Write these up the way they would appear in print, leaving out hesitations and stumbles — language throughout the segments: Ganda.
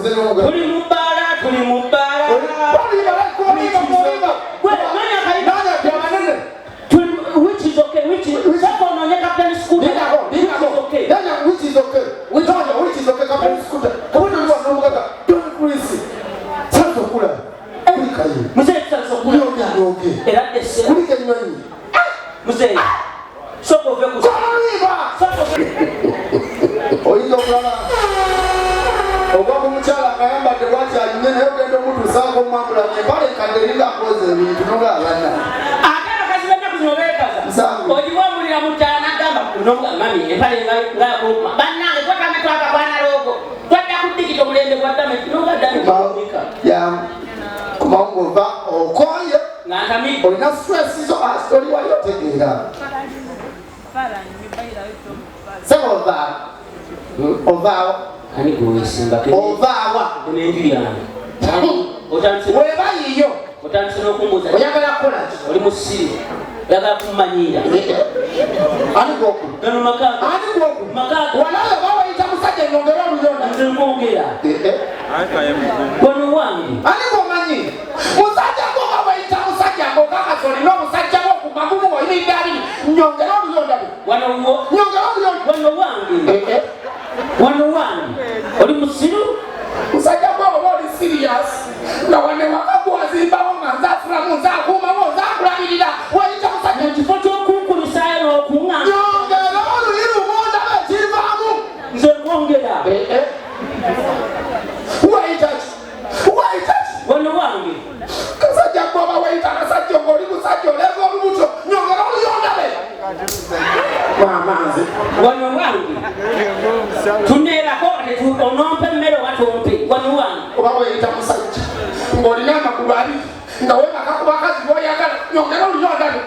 Oze n'omugaga. Tuli mu bbaala, tuli mu bbaala. Gwe, nani akayimba? Which is okay, which is sooka onoonye Captain Scooter. Which is okay. Which is okay. Which is okay, Captain Scooter. Sasa okulaba. Kulikayo. Muzeeyi, tusanyusa okulaba. Nyoge, nyoge. Era esse. Kulika ennyonyi. Muzeeyi, sooka ove ku Kololiba! sooka ove. Oyinza okulaba ogwa ku mukyala ng'ayambadde bwati anyumye, naye ogenda omutuusaako omwambula empale enkadde eringa akwoza ebintu nogaabanna. Ate abakazi b'ennaku zino beekaza. Nsanvu. Ogiwambulira mu ttaano, agamba nomuga mami empale ngayakuluma. Bannange, twatame twakakwana loogo, twadda ku ddigito, omulembe gwa ddame noga ddame. Kumawo ng'ova okoye. Nga ntamidde. Olina stress zo, oli wali otegeera sebo ovaawa, ovaawa. Ani gwewesimbako? Ovaawa. N'enju yange otandise. Weba yiyo. Otandise n'okumbuuza. Oyagala kukola ki? Oli musiru, oyagala kummanyiira. Ani gwoku? Gano makaaga. Ani gwoku? Makaaga. Walayo oba wayita musajja, nyongera oluyonda. Nze nkwongera. Wano wange. Ani gwomanyi musajja gwoba wayita musajja ng'okakasa olina obusajja bwo ku magumu oyimiridde abiri, nyongera oluyonda. Wano wo. Nyongera oluyonda. Wano wange, wano wange, oli musiru. Musajja gwe, oba oli serious nga wane waka gwazimbawo nga nze asulamu, nze akuumawo, nze akulabirira, wayita musajja. Mu kifo ky'okunkulisaayo n'okuŋŋamba. Nyongera oluyi lumu ndaba ekivaamu. Nze nkwongera. Wayita ki? Wayita ki? Wano wange. Kasajja gwoba wayita akasajja ng'oli musajja oleega olubuto, nyongera oluyondabe maama nze. Wano wange, tuneerako onompa emmere oba tompe, wano wange. Oba weyita musajja ng'olina amagulu abiri nga webaka ku bakazi boyagala, nyongera oluyondabe.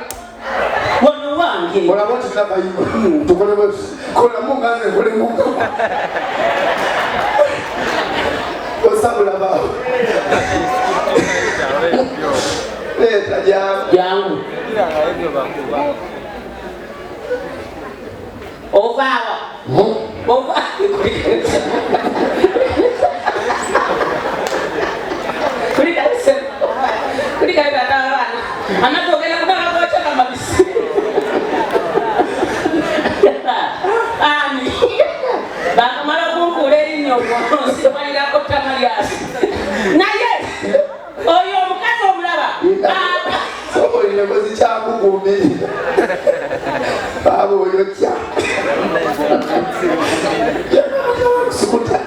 Wano wange. Olaba otina kayimba tukole bwe kolamu nga nze nkolemu osabula baawe leeta jangu. Jangu. Ovaawa ova kulikaise kulikayo tata abaana amazzi ogenda kunagagocaka mabisi ani bakamala kunkuula erinnyo nsirwanirako tamalyasi, naye oyo omukazi omulaba. Sobolire bwezikyakugumirira baaba oyo kya sukuta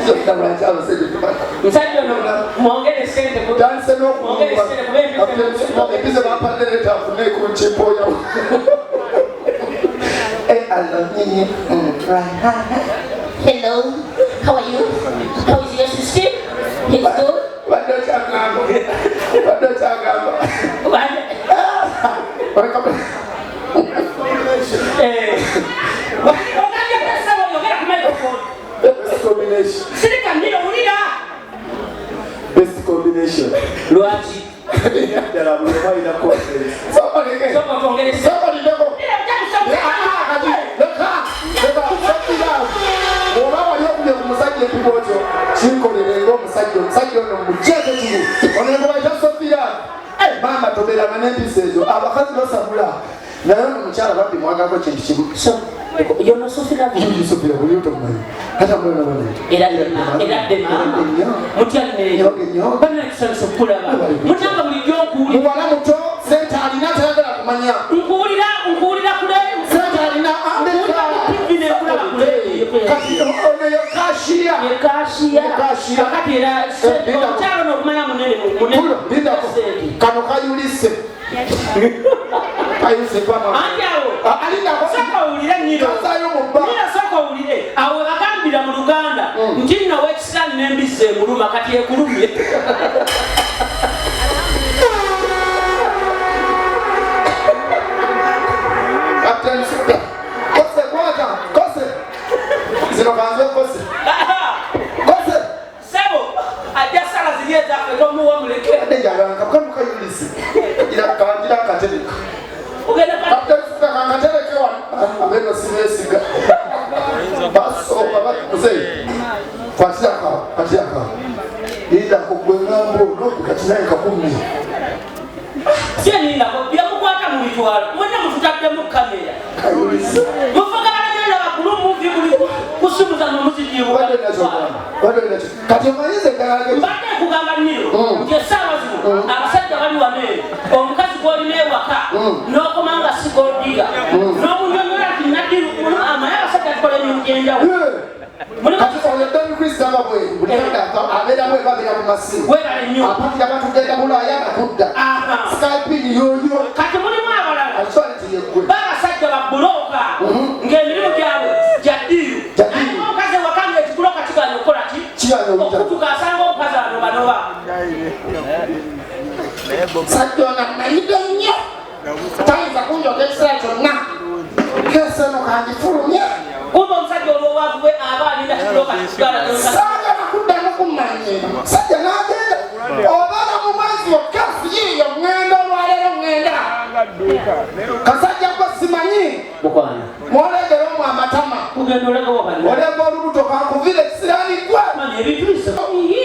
zonna lwaki abasajja tubata. Musajja ono mwongere sente Tandise. Mwongere sente kuba empiso. Empiso bampadde leeta nfune ku nkimpoya. I love you. Right. Hello, how are you? How is your sister? He's good? Badde okyagamba, badde okyagamba. What? Eh, ogambye ssebo, yogera ku microphone. Best combination. Sirika nnyo, wulira. Best combination. Lwaki? Ddala buli omu alina confidence. Sooka twongere sente. Soko lindeko. Leka, leka, oba wali okubye ku musajja empibo otyo, kinkolere ng'omusajja. Omusajja ono mugyeko kibu ono nekubaita Sofia. Maama, tobeeranga n'empisa ezo, abakazi basabula, naye ono mukyala bambi mwagako kintu kimu. So, yono Sofia. Sofia buli otomumanyi ate amulona bana. Era dde maama. Mutya nneeyo. Bana kisanyusa okukulaba. Mutyanga bulijjo nkuwulira. Muwala muto, sente alina, tayagala kumanya. Nkuwulira, nkuwulira kule. Sente alina. Nkuwulira ku TV nekulaba kule. Kati ono ye cashier. Ye cashier. Ye cashier. Kakati era Linda. omukyalo ono okumanya munene munene. Tulo, lindako. Sente. Kano kayulise, kayulise pama. Anti awo. Alindako. Sooka owulire nniro. Kazayo mu bba. Nniro, sooka owulire. Awo we bagambira mu Luganda nti nno ow'ekisiraani n'embizzi emuluma, kati ekulumye. Captain Suda. Kose kwata, kose. Zino kanze kose. Kose. Sebo ajja sala ziri ezaffe, tomuwa, muleke. Ade njagala kano kayulise. Gira kangira katereka. Ogenda Captain Suda kangatereke wano. Abeno sibeesiga. Basooka mzee. Kwatira ka, kwatira ka. Nobbi kati naye kakumye. Syenindako byemukwata mu bitwalo mwenna mututaddemu kamera. Mufuga balagenda bakulu muvi buli ku simu zammwe muzijibuka. Kati omanyize eddagala Mbadde nkugamba Niro nti essaawa zino abasajja bali wano eno omukazi gw'olina ewaka n'okoma nga si gold-digger n'omunyonyola nti naddiru amanyi abasajja tukola emirimu gy'enjawulo. Kati oyo Don Chris aba bweru buli kadde abeera bweru abeera ku masimu. Webale nnyo. Apakira abantu genda Bulaaya nga kudda. Skype yoyo. Kati mulimu abalala. Akitwale nti yeggwe. Babasajja ba bbulooka ng'emirimu gyabwe gya ddiiru. Naye omukazi ewaka ng'ekibulooka kigaanye okukola ki? Kigaanye okuyita. Okutuka asanga omukazi anobanoba. Sajja ono amanyidde nnyo. Tayinza kunjoga ekiseera kyonna. Keesi eno kangifulumye. Kumbe omusajja olw'obwavu bwe aba alinda kibulooka kikugala. Saagala kuddamu kummanyiira. Sajja n'agenda obeera mu mwezi wokka yiiyo ŋŋenda olwaleero ŋŋenda. Kasajja gwe simanyi. Mukwano. Mwolegera omwo amatama. Kugenda olega wabali. Olega olubuto kankuvire ekisiraani gwe. Mani ebintu bisa.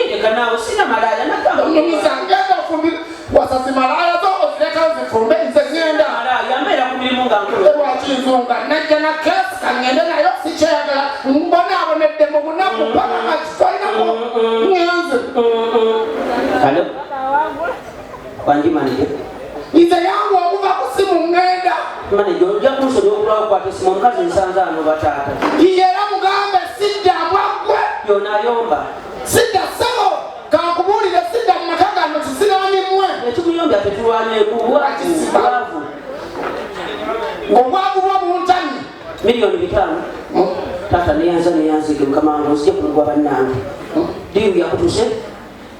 Leka naawe sina malaaya nagamba. Onyumiza ngenda ofumbire wasasi malaaya zo ozirekayo zifumbe nze ŋŋenda. Malaaya mbeera ku mirimu nga nkulu. Lwaki nzunga najja na keesi kaŋŋende nayo sikyeyagala mbonaabonedde mu bunaku paka nga kitwalinako ŋŋenze. Kale. Wangi manager. Nze yangu okuva ku simu ŋŋenda. Manager ojja kunsonyiwa okulwawo okukwata esimu omukazi nsanze ano bataata. Iye era mugambe sidda mbwa ggwe. Yona ayomba. Sidda ssebo kankubuulire sidda mu maka gano kisiraani mmwe. Ekikuyombya tetulwanyeku bwavu. Ng'obwavu bwo buntamye. 5,000,000. Taata neyanza neyanzige mukama wange ozije kumugwa bannange. Diiru yakutuse.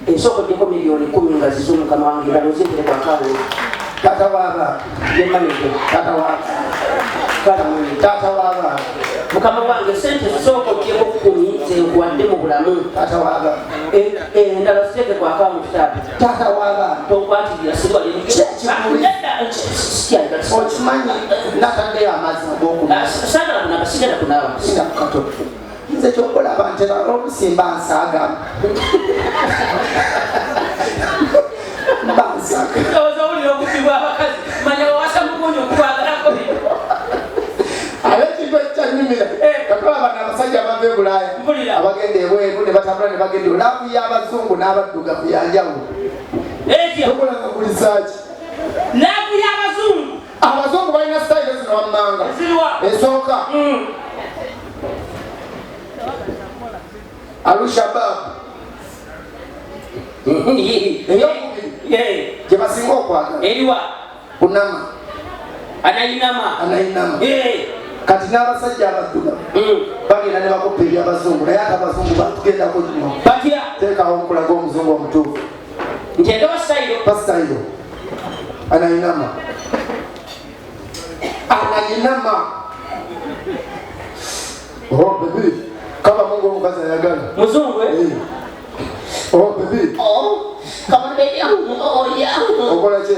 Ensoko ddeko 10,000,000 nga zizo mukama wange nga ozintere kwa kawo. Taata w'abaana. Ye manager. Taata w'abaana. Taata w'abaana. Mukama wange sente zisooka oggyeko 10 ze nkuwadde mu bulamu. Taata w'abaana. Endala ziteeke ku akawunti taata. Taata w'abaana. Tonkwatirira sirwa Okimanyi nataddeyo amazzi ag'okunaaba. Saagala kunaaba, sigenda kunaaba. Sinda ku katono. Nze ky'okulaba ntera oluusi mba nsaagamu. Mba nsaaga. Ndowooza owulira obubbi bw'abakazi. Manya wawasa mugundi okukwagalako bino. Ate ekintu ekikyanyumira, katulaba bano abasajja abava e Bulaaya abagenda ebweru ne batambula ne bagenda laavu y'abazungu n'abaddugavu ya njawulo. Etya? Tokolanga ku lisaaki. Laavu y'abazungu. Abazungu balina sitayiro zino wammanga. Ziriwa? Esooka. Al-Shabaab. Eyokubiri. Gye basinga okwagala. Eriwa? Kunama. Anayinama. Anayinama. Kati n'abasajja abaddugavu bagenda ne bakoppa eby'abazungu naye ate abazungu batugendako nnyo. Batya? Teekawo nkulaga omuzungu omutuufu. Nteekewo sitayiro. Pa sitayiro. Anayinama. Anayinama. Oh baby, kama Mungu omukazi ayagala. Muzungu, eh? Oh baby. Oh, come on baby. Oh yeah. Okola ki?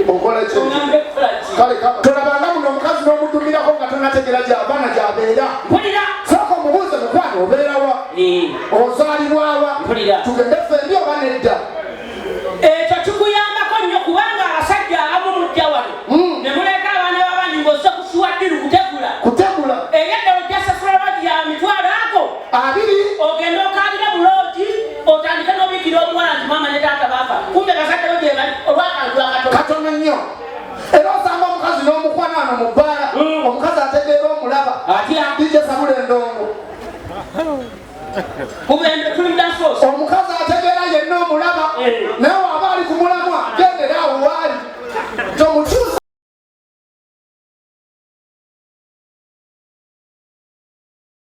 Okola ki? Oŋŋambe kukola ki? Kale kama tolabanga muno omukazi n'omudumirako nga tonategeera gy'ava na gy'abeera. Mpulira. Sooka omubuuze mukwano obeera wa? Ozaalibwa wa? Mpulira. Tugende ffembi oba nedda? Ekyo kikuyambako nnyo kubanga abasajja abamu mujja wano. Ne muleeta abaana b'abandi ng'ozze kusiwa ddiru kutegula. Kutegula. Ebyadda ojja sasula loogi ya mitwalo ago. 20. Ogende okaabire mu loogi, otandike n'obiikira omuwala nti maama ne taata baafa. Kumbe bazadde bo gye bali olw'akantu akatono. Katono nnyo. Era osanga omukazi n'omukwana wano mu bbaala. Omukazi ategeera omulaba. Atya? DJ Sabula endongo. Kubende tuli mu dance force. Omukazi ategeera yenna omulaba. Naye